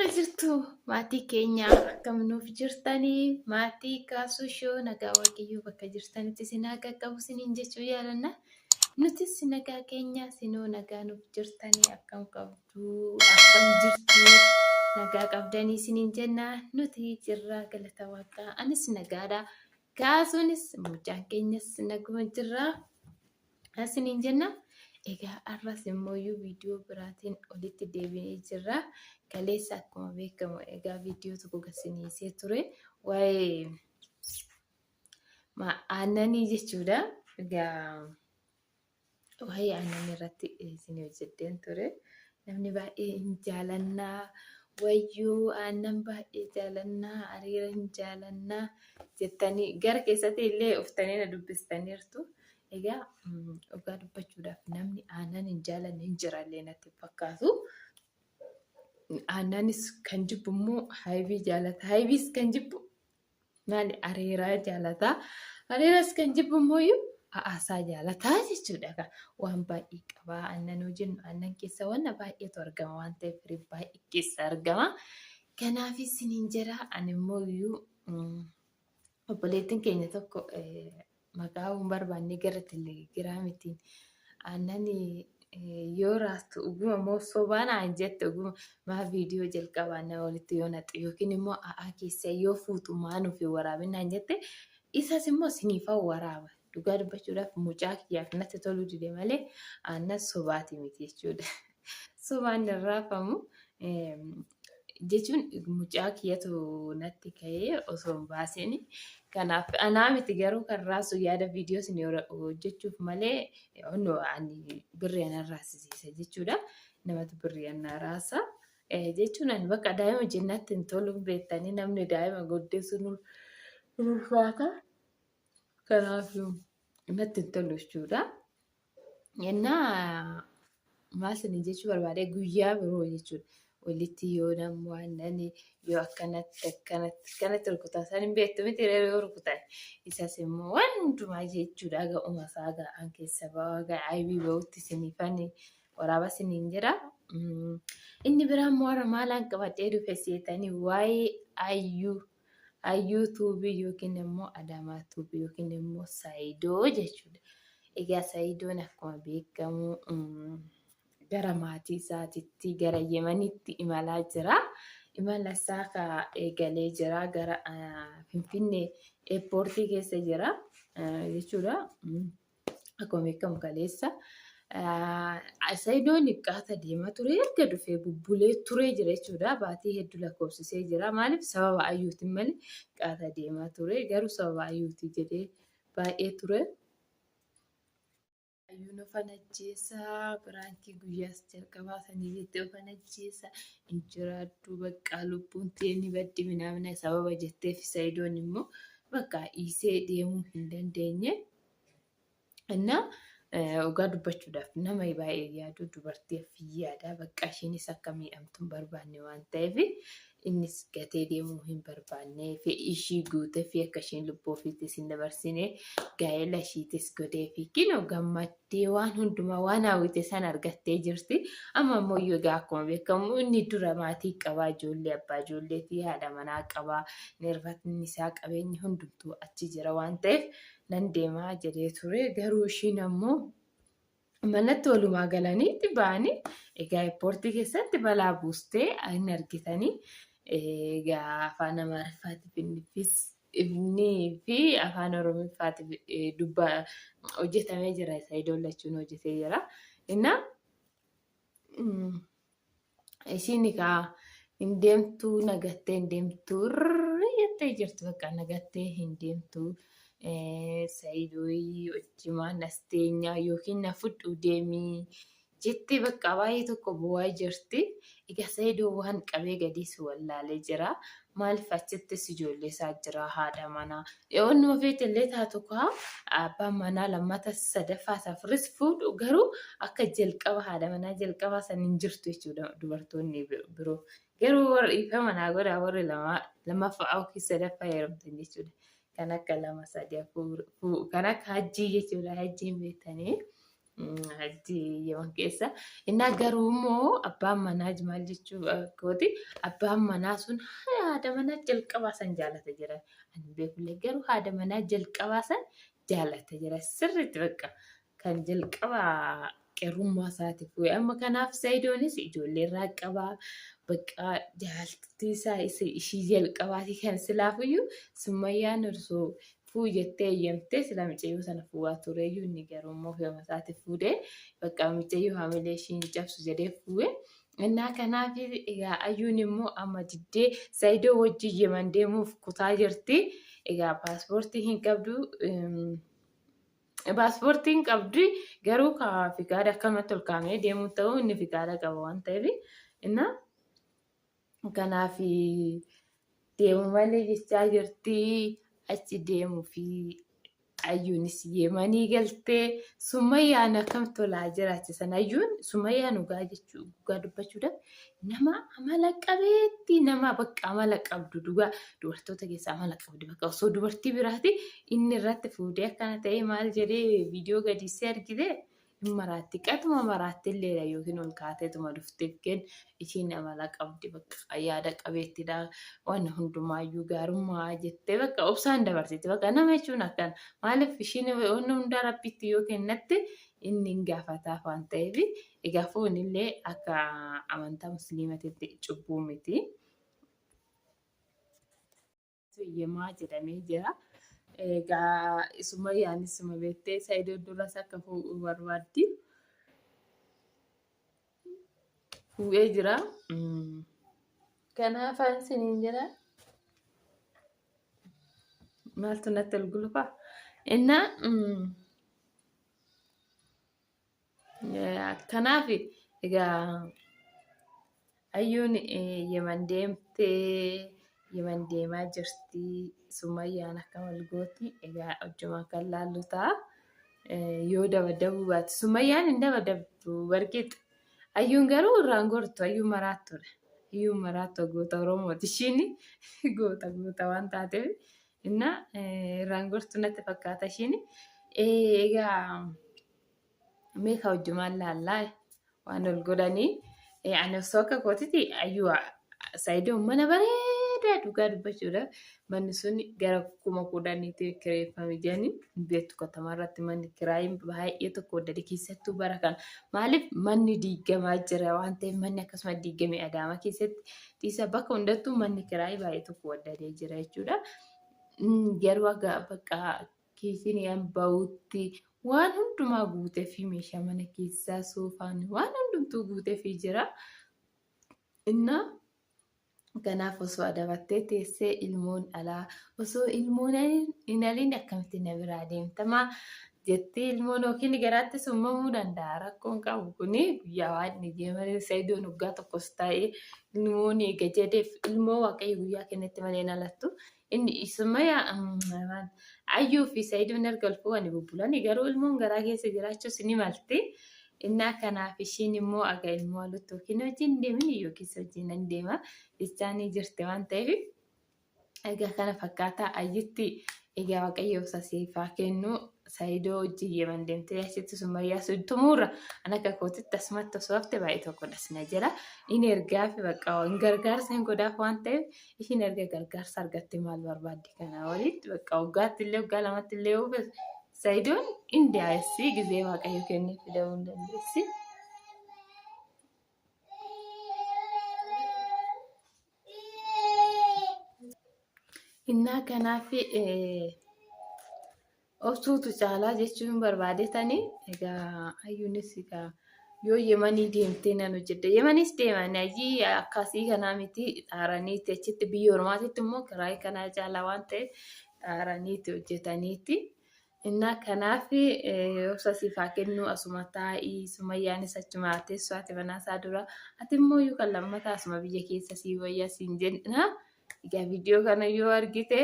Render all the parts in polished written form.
Jirra jirtu maatii keenya, akkam nuuf jirtanii? Maatii Kaasuu Shoo, nagaa Waaqayyoo bakka jirtanitti isin haa qaqqabu isiniin jechuu yaalanna. Nutis nagaa keenya, sinoo nagaa nuuf jirtanii? Akkam qabdu? Akkam jirtu? Nagaa qabdanii isiniin jenna. Nuti jirra, galata Waaqaa. Anis nagaadha. Kaasuunis mucaan keenyas naguma jirra. Isiniin jenna. Egaa har'as immoo viidiyoo biraatiin olitti deebinee jirra. Kaleessa akkuma beekamu egaa viidiyoo tokko gasiniisee ture. Waa'ee aannanii jechuudha. Egaa waa'ee aannanii irratti isin hojjedheen ture. Namni baay'ee hin jaalannaa. Wayyoo, aannan baay'ee jaalannaa, hariira hin jaalannaa jettanii gara keessatti illee uftanii na dubbistaniirtu. Egaa dhugaa dubbachuudhaaf namni aannan hin jaalanne hin jirallee natti hin fakkaatu. Aannanis kan jibbu immoo haayibii jaalata. Haayibiis kan jibbu maali, areeraa jaalata. Areeras kan jibbu immoo a'aasaa jaalata jechuudha. Waan baay'ee qaba. Aannan hoo jennu aannan keessa wanna baay'eetu argama waan ta'eef firii baay'ee keessa argama. Kanaaf isiniin jira, ani immoo iyyuu obboleettiin keenya tokko maqaa hin barbaanne gara telegiraamitiin aannan yoo raastu dhuguma moo sobaa naan jette, dhuguma maa viidiyoo jalqabaa nama walitti yoo naqxu yookiin immoo a'aa keessa yoo fuutu maa nuuf hin waraabin naan jette. Isas immoo siniifan waraaba. Dhugaa dubbachuudhaaf mucaa kiyyaaf natti toluu dide malee aannan sobaati miti jechuudha. Sobaan hin raafamu jechuun mucaa kiyyatu natti ka'ee osoo hin baasiin. Kanaaf anaa miti garuu kan raasu, yaada viidiyoo isin hojjechuuf malee onnoo ani birrii anan raasisiisa jechuudha. Namatu birrii anaa raasa. Jechuun ani bakka daa'ima jennatti hin tolu beektanii, namni daa'ima guddisuun ulfaata. Kanaaf natti hin tolu jechuudha. Innaa maal isin jechuu barbaade, guyyaa biroo jechuudha. Walitti yoo namni waan nani yoo akkanatti akkanatti akkanatti rukutan san hin beektu miti, yoo rukutan isas immoo waan hundumaa jechuudha. Ga'uma isaa ga'an keessa ba'aa ga'a aybii ba'utti isiniifan waraaba isiniin jira. Inni biraa immoo har'a maalaan qabadhee dhufe seetanii, waa'ee ayyuu, Ayyuu Tuubii yookiin immoo Adaamaa Tuubii yookiin immoo Saayidoo jechuudha. Egaa Saayidoon akkuma beekamu gara maatii isaatitti, gara Yemanitti imalaa jira. Imala isaa ka eegalee jira, gara Finfinnee eerpoortii keessa jira jechuudha. Akkuma beekamu kaleessa Sayidoon qaata deemaa ture, erga dhufee bubbulee turee jira jechuudha. Baatii hedduu lakkoofsisee jira. Maaliif? Sababa ayyuutiin malee qaata deemaa ture. Garuu sababa ayyuutii jedhee baay'ee ture. Ayyuun ofan ajjeesaa biraankii guyyaas jalqabaa sanii jettee ofan ajjeesa hin jiraadhu, baqqaa lubbuun tee ni baddi minaamina sababa jetteef Sayidoon immoo bakka dhiisee deemuu hin dandeenye. Innaa dhugaa dubbachuudhaaf nama baay'ee yaadu, dubartiif yaada, bakka ishiinis akka miidhamtu hin barbaanne waan ta'eef innis gatee deemuu hin barbaanne. Fedhii ishii guutee fi akka ishiin lubbuu ofiittis hin dabarsine gaa'ela ishiitis godhee fi kinoo gammaddee waan hundumaa waan hawwite sana argattee jirti. Amma immoo iyyuu egaa akkuma beekamu inni dura maatii qabaa, ijoollee, abbaa ijoolleetii, haadha manaa qabaa, nirbatni isaa qabeenyi hundumtuu achi jira waan ta'eef nan deemaa jedhee ture. Garuu ishiin ammoo manatti walumaa galaniitti ba'anii egaa eerpoortii keessatti balaa buustee hin argitanii. Egaa afaan Amaariffaatiif inni fi afaan Oromiffaatiif dubba hojjetamee jira. Sayidoon lachuun hojjetee jira. Innaa Ishiin egaa hin deemtuu, nagattee hin deemtuu irri jettee jirti, bakka nagattee hin deemtuu. Saayidoo wajjimaan as teenyaa yookiin na fudhu deemii jettee bakka baay'ee tokko bu'aa jirti. Egaa Saayidoo waan qabee gadiis wallaalee jira. Maaliif, achittis ijoollee isaa jira, haadha manaa. Onnuma feete illee taatu kaa abbaan manaa lammata sadaffaa afuris fuudhu, garuu akka jalqaba haadha manaa jalqabaa san hin jirtu jechuudha dubartoonni biroo. Garuu warri dhiifama manaa godhaa, warri lammaffaa yookiin sadaffaa heerumtan jechuudha. Kan akka lama, sadii, afur kan akka hajjii jechuudha. Hajjiin beektanii. Achi Yemen keessa. Innaa garuu immoo abbaan manaa maal jechuu kooti abbaan manaa sun haadha manaa jalqabaa san jaalata jira. Ani beekullee garuu haadha manaa jalqabaa san jaalata jira. Sirriitti bakka kan jalqaba qerrummaa isaati fuudhe. Amma kanaaf Sayidoonis ijoollee irraa qaba. Bakka jaaltii isaa ishii jalqabaati kan silaafuyyuu Summayyaan osoo fuu jettee eeyyamtee sila micayyoo sana fuudhaa tureeyyuu inni garuu immoo ofuma isaati fuudhee bakka micayyoo haamilee ishii hin cabsu jedhee fuudhe. Innaa kanaaf egaa ayyuun immoo amma diddee Sayidoo wajjin Yemen deemuuf kutaa jirti. Egaa paaspoortii hin qabdu. Paaspoortii hin qabdu garuu ka fiqaada akkanumatti ol kaa'amee deemuu ta'uu inni fiqaada qaba waan ta'eef. Innaa kanaaf deemu malee jechaa jirti. Achi deemuu fi ayyuunis Yemanii galtee Summayyaan akkam tolaa jiraachisan ayyuun Summayyaan dhugaa jechuu dhugaa dubbachuudhaaf nama amala qabeetti nama bakka amala qabdu dhugaa dubartoota keessa amala qabdi bakka osoo dubartii biraati inni irratti fuudhee akkana ta'ee maal jedhee viidiyoo gadiisee argite hin maraatti qatuma maraatti illeedha yookiin ol kaateetuma dhufteef kenn ishiin amala qabdi bakka yaada qabeettidha waan hundumaayyuu gaarummaa jettee bakka obsaan dabarsiti bakka nama jechuun akkana maaliif ishiin waan hundaa rabbitti yoo kennatte inni hin gaafataaf waan ta'eef egaa foonillee akka amantaa musliimatitti cubbuu miti. Eeyyamaa jedhamee jira. Egaa Sumayyaanis suma beektee Saayidoo duras akka fuudhu barbaaddi. Fuudhee jira. Kanaaf an isiniin jedha. Maaltu natti ol gulufa? Innaa Kanaaf egaa ayyuun Yemen deemtee Yemen deemaa jirti. Sumayyaan akka wal gooti. Egaa hojjumaan kan laallu ta'a. Yoo dabadabuu baate Sumayyaan hin dabadabdu barqixa. Ayyuun garuu irraan gortu ayyuun maraattuudha. Ayyuun maraattu goota Oromooti ishiin goota goota waan taateef Innaa irraan gortu natti fakkaata ishiin. Egaa mee ka hojjumaan laallaa waan ol godhanii. Ani osoo akka kootiti ayyuu Saayidoon mana bareedaa dhugaa dubbachuudhaaf manni sun gara 10,000tti kireeffame jedhanii beektu katamaa irratti manni kiraayiin baay'ee tokko waddade keessattuu bara kana maaliif manni diigamaa jira waan ta'eef manni akkasuma diigame Adaamaa keessatti Dhiisa bakka hundattuu manni kiraayii baay'ee tokko waddadee jira jechuudha. Garuu akka bakka kiisinii bahutti waan hundumaa guutee fi meeshaa mana keessaa soofaan waan hundumtuu guutee fi jira. Innaa kanaaf osoo adabattee teessee ilmoon alaa osoo ilmoon hin aliin akkamitti na biraa deemtamaa jettee ilmoon yookiin garaatti summamuu danda'a rakkoon qabu kuni guyyaa waan inni jee malee sayidoon waggaa tokkos taa'ee ilmoon eega jedheef ilmoo waaqayyo guyyaa kennetti malee hin alattu inni sumaya ayyuu fi sayidoon erga ol fuudhanii bubbulanii garuu ilmoon garaa keessa jiraachuus ni malti. Innaa kanaaf ishiin immoo aga ilmoo alutti yookiin hojiin deemin yookiis hojiin nan deema jechaanii jirti waan ta'eef Egaa kana fakkaataa ayyutti egaa waaqayyo obsa siif haa kennu Saayidoo hojii yeman deemtee achitti sumayyaa sun tumuurra an akka kootitti asumatti osoo hafte baay'ee tokko das na jedha. Inni ergaa fi bakka hin gargaarsa hin godhaaf waan ta'eef ishiin erga gargaarsa argatte maal barbaaddi kana walitti bakka waggaatti illee waggaa lamatti illee yoo Saayidoon indiyaassi gizee waaqayyo kennee fidamuu hin dandeessi. Innaa kanaaf obsuutu caalaa jechuun barbaadetani egaa ayyuunis egaa yoo yemanii deemtee nan hojjedha. Yemanis deeman ayyii akkasii kanaa miti xaaraniiti achitti biyya ormaatitti immoo kiraayii kanaa caalaa waan ta'eef xaaraniiti hojjetaniiti. Innaa kanaaf obsa siif haa kennu asuma taa'ii sumayyaanis achuma teessoo ati manaa isaa dura ati immoo iyyuu kan lammataa asuma biyya keessa sii wayya siin jenna. Egaa viidiyoo kana yoo argite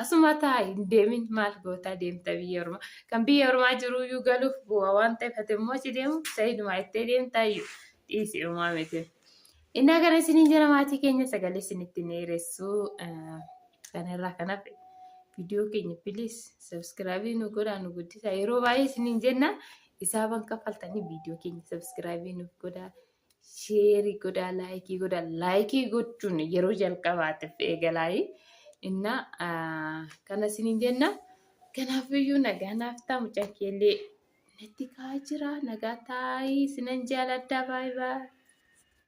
asuma taa'i hin deemin maal gootaa deemta biyya ormaa. Kan biyya ormaa jiru iyyuu galuuf bu'a waan ta'eef ati immoo achi deemu sa'idumaa ittee deemtaa iyyuu dhiisi uumaa miti. Innaa kana isiniin jira maatii keenya sagalee isinitti dheeressu kanarraa kan hafe viidiyoo keenya please subscribe nu godhaa nu guddisaa yeroo baay'ee isiniin jenna Hisaaban kaffaltanii viidiyoo keenya sabiskiraayibii nuuf godhaa. Sheerii godhaa, laayikii godhaa. Laayikii gochuun yeroo jalqabaatiif eegalaayii. Innaa kana isiniin jenna. Kanaafiyyuu nagaa naaf ta'a mucaan keellee natti ka'aa jira. Nagaa taa'ii isinan jaaladha. Baay'ee baay'ee.